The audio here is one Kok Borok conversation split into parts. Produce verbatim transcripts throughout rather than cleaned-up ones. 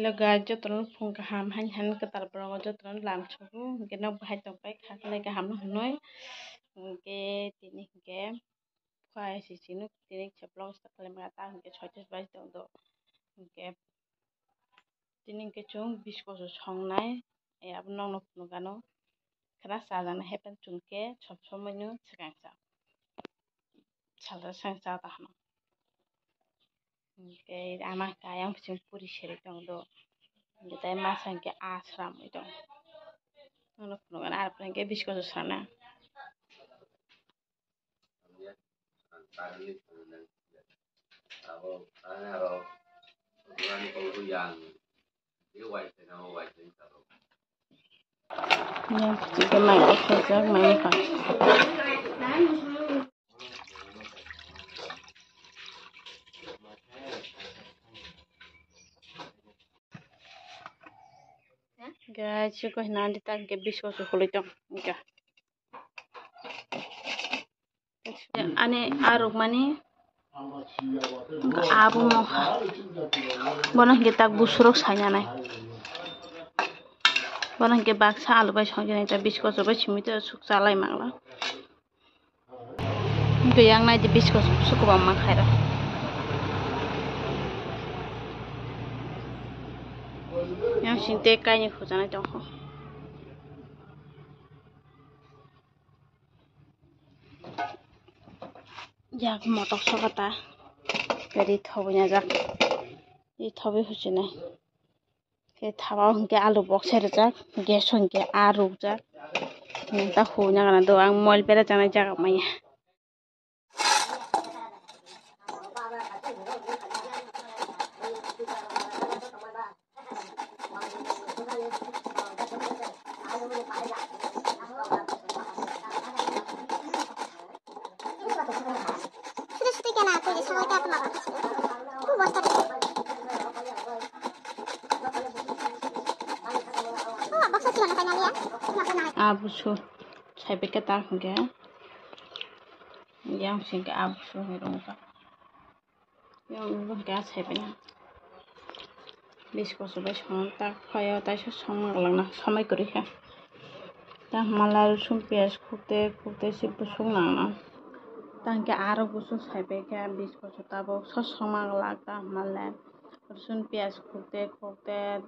Hello guys, jotono phung kaham, hain han kwtal borok jotono lam sogo, hinkhe nok bahai tongpai kha khlai kaham no hwnwi. Hinkhe tini hinkhe phai si sino tini khe vlog start khlai maya ta hinkhe soitas bai tong do. Hinkhe tini hinkhe chwng biskot songnai, e abo nokno phunukgano khna chajaknai, haiphano chwng khe sob somoi no swkang cha salsa swkang cha ta hwno. Hinkhe ama khe ayang bising puri serwi tong do. Hinkhe tei masa hinkhe aa sramwi tong. Nono phunukgana, arpore hinkhe biskot sana. Yang kecil ke mai, mai. Guys, chiko hinandi tang ke biskot se khului tong. Ani aruk mani abo mokha. Bono hinkhe tak busurok sainanai. Bono hinkhe baksa alu bai songjanai, ta biskot bai simi to suk chalai mangla. Hinkhe yang nai di biskot suk kwbangma khaira. Yang sing te kaini khujanai tongkho. Yak motok sokata. Ri thobwi najak. Ri thobwi huchinai. Khe thawa hinkhe alu boksa rijak. Gas hinkhe aa rukjak. Nokta hubui nagana do ang mobile bera jaknai jaga manya. Abusu saibeka ta hwnkhe. Yang sing ke abusu hwnwi rwngkha. Yang bo hwnkhe a saibai na. Biskot bai song tak phaio, taisa songma glak na, somai kwrwi kha. Ta mala rwsong piyaj khukte khukte se busuk nang na. Tang khe aro busuk saibai kha, biskot tabuk so songma glak ta mala rwsong piyaj khukte khukte.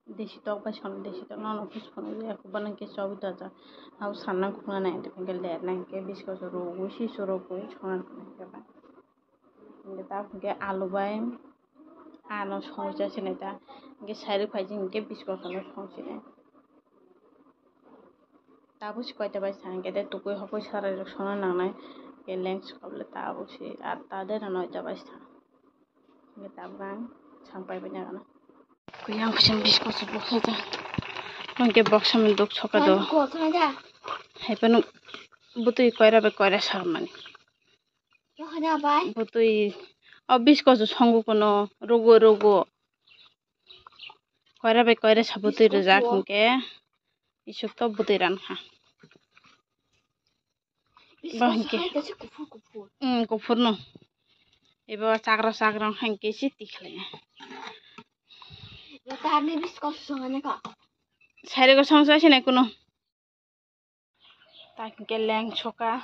Desi tok bai sono, desi tok nono phus phano ya, bono hwnkhe chobwi tonjak. Abo sanna khukna nai, hwnkhe ler nai, hwnkhe biskot rwgwi, sisu rwgwi songna nai hwnkhe ba. Hwnkhe ta hwnkhe alu bai ano songwi cha sinai ta, hwnkhe sairwk phai jin hwnkhe biskot no song sinai. Tabuk se koita bai sa hwnkhe tei tukui hokoi sarai rok songna nangnai, hwnkhe leng sokable tabuk se atta dera noita bai sa. Hwnkhe tabuk ang sampai bai nagana. Kuyang khe biskot se boksa ja. Hwnkhe boksa mani duk soka do. Hai phano bwtwi koira bai koira sarmani. Bwtwi o biskot se songo kono rogo rogo. Koira bai koira sa bwtwi rijak hwnkhe isuk to bwtwi rankha. Ba hwnkhe. Hai kaisa kuphur kuphur. Hmm, kuphur no. Ebo chakra chakra hwnkhe se tikhlai. Tarni biskot songani ka. Sairwgo songsa sinai kuno. Tak hwnkhe leng soka.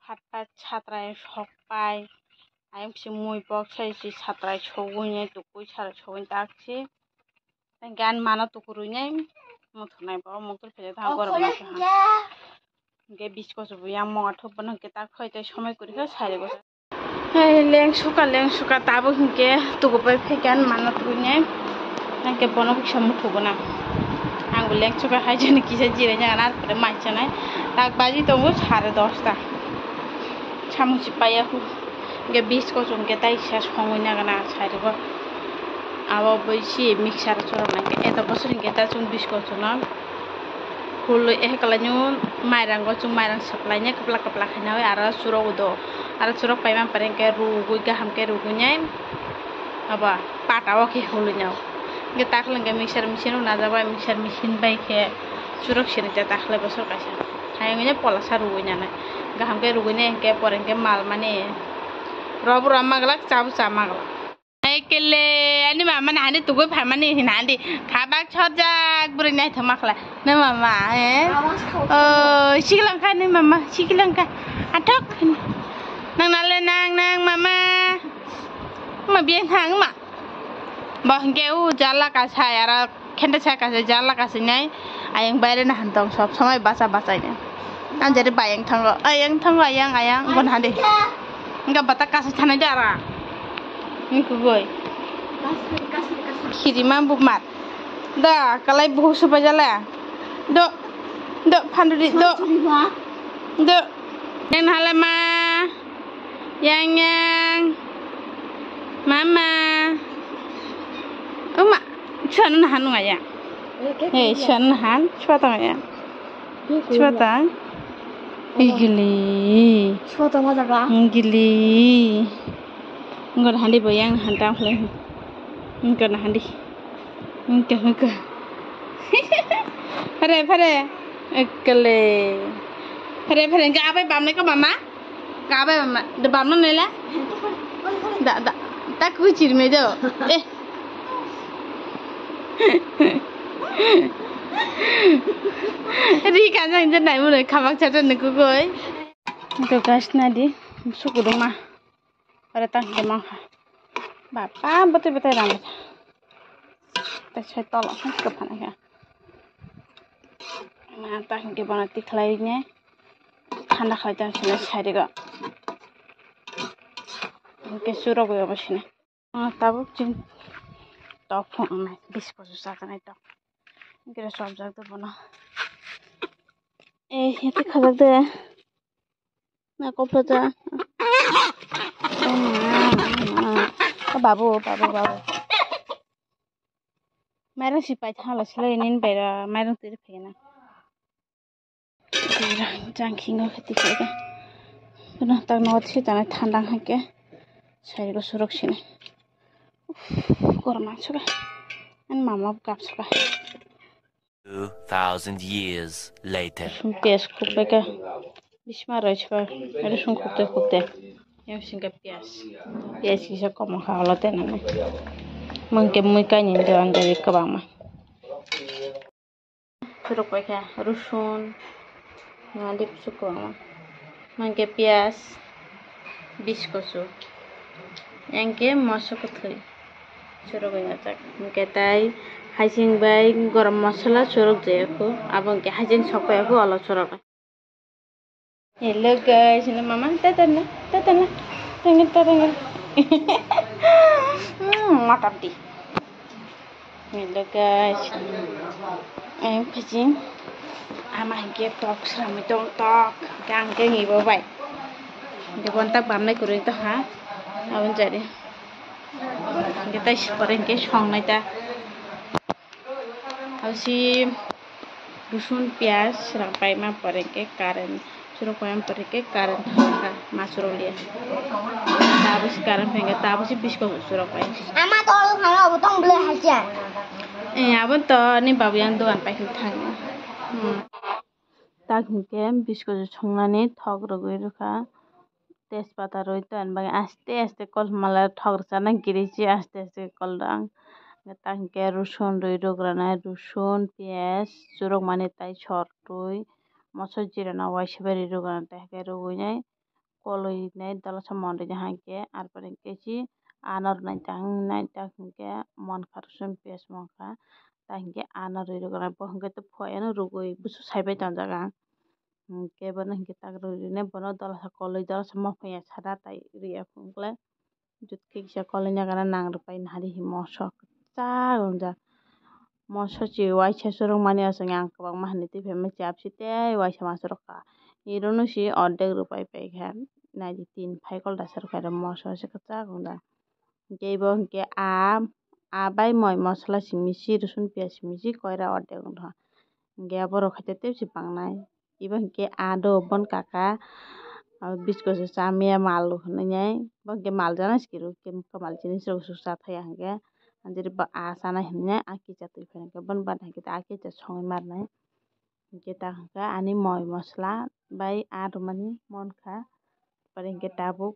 Phat phat satrai sok pai. Ayang si mui bok sai si satrai sogwi nai tukui satrai sogwi tak si. Tei gan mano tukurui nai muthunai bo muthur phai tha gorok nai. Hwnkhe biskot bo yang monga thok bono hwnkhe tak phai tei somai kwrwi kha sari bo. Hai leng suka leng suka tabuk hwnkhe tukubai phai gan mano tukurui nai. Hwnkhe bono kisa muthugo na. Ang bo leng suka hai jani kisa jirai nang ar pore mai chanai. Tak baji tongo sare dosta. Samung si paiya hu. Hwnkhe biskot hwnkhe taisa songwi nagana sari bo. Abo bai si mixer churok nai khe eto bosor hwnkhe ta chwng biskot no hului ehe kwlaino mairang o chwng mairang swplaina kwplak kwplak khaina aro churok do aro churok paimani pore hwnkhe rugwi kaham khe rugwi nai abo pata o khe hului no hwnkhe takhle hwnkhe mixer machine o najak bai mixer machine bai khe churok sini ta takhle bosor kaisa. Hayung hwnwi polasa rwgwi nanai. Kaham khe rwgwi nai hinkhe pore hinkhe mal mani robo rw maglak, chabo cha maglak. Ekele, ani mama na hani tugui phamani hin handi. Khabak chorjak bwrwi naithok ma khlai. Na mama, eh? Oh, sikilangka ni mama, sikilangka. Athok. Nang nale nang nang mama. Ma biang thang ma. Bo hingke u jala kasai aro khenta sa kasai jala kasai nai. Ayang baire na hantong sob somoi bacha bacha nai. Anjari bayang thango, ayang thango, ayang, ayang, bon hande. Hingke bata kasai thanai da ara. Hingke goi. Khirima bumar. Da, kalai buhu supai jala. Do, do, phanduri, do. Do. Yang halai ma. Yang, yang. Mama. Uma, chuano nahan nung ayang. Hey, chuano nahan, chua tong ayang. Chua tong. Igili. Chua tong ma jaga. Igili. Ngon handi bo yang nahan tang khlai. Ngon handi. Hingke, hingke. Phare, phare. Ekele. Phare, phare. Hingke abai bamnai ka mama? Ka abai bamna. Da bamna nela? Da, da. Tak kui chirme do. Eh. Ri kanjang je nai mune khabak chata nukugoi. Hingke guys nadi. Sukuduma. Ore tang hingke mankha. Bapa, bwtwi bwtwi rang. Tei sai tolo khe kwphan khe. Ma tang hingke bono tikhlai ne. Thanda khlai tang sini side o. Hingke surok obo sini. Ma tabuk chini tok phunuknai, biskos o chakanai tok. Hingke chopjak de bono. Eh, hingke khajak de. Na, koplo ta. O babu, babu, babu. Mairang si pai thala silai nin bai ra, mairang tiri phai na. Jang khingo khati phai da. Kono tak no thi tana thandang hake. Sai go surok sini. Uff, korom ang suka. An mama gap suka. Two thousand years later. Rosong piyaj khukbai kha. Bisma roi sba rosong khukte khukte. Yang singkha piyaj. Piyaj kisa komo kha olo tenani. Mangke mui kainwi de anjali kwbangma. Surok bai kha rosong. Nadi bwswk kwbangma. Mangke piyaj, biskosu, engke moso kwthwi churugwi najak. Hingke tai haiching bai gorom mosola churuk jaya kho, abo hingke haiching sok paiya kho olo churuk. Hello guys, hello mama, tata na, tata na, tengil, tata tengil. Hmm, matam di. Hello guys. Ayang phaji. Ama hingke tok sramwi tong tok. Hingke ang khe ngibo bai. Hingke bontak bamnai kwrwi tongkha. Aboni jari. Hingke tai sipor hingke songnai ta. Asi. Rosun, piyaj rok paima pore khe current, churok paima pore khe current thangkha, ma churok liya. Tabuk se current phai khe tabuk se biskos churok pai. Ama tol thang abo tong bwlai hai cha. Eh, abo to ni babu yang dogan pai khe thang. Hmm. Tak hingke biskos songnani thok rwgwi rwkha. Tejpata rwi ton bagwi aste aste kol mala thok rwchana girichi aste aste kol rang. Ta hingke rosun rwi rwgranai, rosun, piyaj, churukmani tai sor twi, moso jirano waisa bai rwi rwgranai, ta hingke rwgwinai kolwi nai dalasa mon rwinai hingke, arpore hingke si ano rwnai ta hingke monkha rosun piyaj monkha, ta hingke ano rwi rwgranai bo hingke phuiano rwgwi busu saibai tonjak ang. Hingke bono hingke tak rwgwinai bono dalasa kolwi dalasa mokhe ya sara tai rwya phunukle. Jut khe kisa kolwi nagana nang rwpai nahari hi moso kwchak wngjak. Moso se waisa churukmani aswk ang kwbangma hinwi twi phaima chapsi tei waisa ma churukha. Irono se ordek rwpai paikha. Naidi tin phai kol dasa rwkha moso se kwchak wngjak. Hingke ibo hingke aa, aa bai moi mosola simi si, rosun piyaj simi si, koira ordek wngkha. Hingke borok hai tei tebsi pangnai. Ibo hingke aa do, bon kaka, abo biskos chamya mal hinwi nai, bo hingke mal jana sikiro, kwmal jinis rok swk cha thaya hingke, jeri bo aa chana hinwi nai, aa kicha twi phai hingke, bon bana hingke aa kicha songwi marnai. Hingke ta hingke ani moi mosola bai aa rwmani monkha, pore hingke tabuk.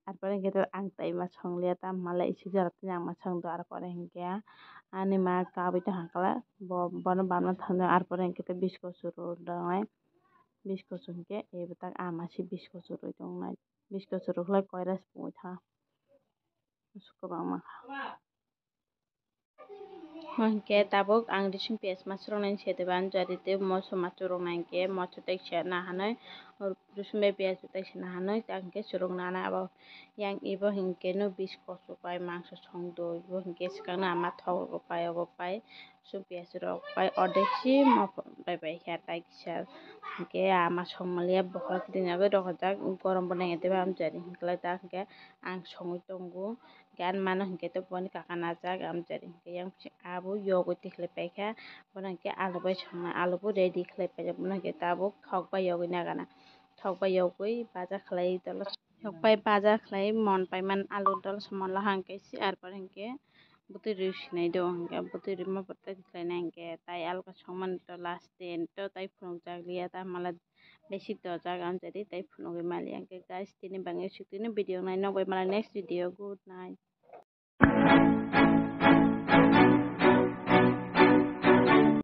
Arpore hwnkhe to ang tai ma song liya, ta mala isi jora tini ang ma song do. Arpore hwnkhe ani ma kabui tongkha kala, bo, bono bamna thangno. Arpore hwnkhe to bisko churu rongnai, bisko churu hwnkhe ebo tak ama si bisko churu tongnai, bisko churu khlai koira si pungwi tha. Kwbangma. Hwnkhe tabuk ang rising piyaj ma churuknani se tei ba anjari tei moso ma churukna hwnkhe moso tei se nahanai, rising bai piyaj tei se nahanai, ta hwnkhe churukna na abo yang ibo hwnkhe no bisko chuk bai mangso song do, ibo hwnkhe swkang no ama thok rok pai, obo pai, rising piyaj rok pai, ordek si mopho bai pai kha, tai kisa hwnkhe ama song maliya bokhorok tini agoi rok jak, gorom bo nang ya tei ba anjari hwnkhe ta hwnkhe ang songwi tongo. Gan mano hwnkhe to boni kaka najak amchari hwnkhe yang abo yogwi tikhlai paikha, bono hwnkhe alu bai songna, alu bo ready khlai paijak, bono hwnkhe tabuk thok bai yogwi nagana, thok bai yogwi baja khlai dolo, thok bai baja khlai mon paiman alu dol somon lahang khe si, arpore hwnkhe bwtwi rwi sinai do, hwnkhe bwtwi rwma bwtwi khlaina hwnkhe tai alka songmani to last day to tai phunukjak liya ta mala. Besi dojak amchari tei phunugwi maliya hwnkhe guys, tini bangwi aswk tini video nai, nokbai mala next video, good night.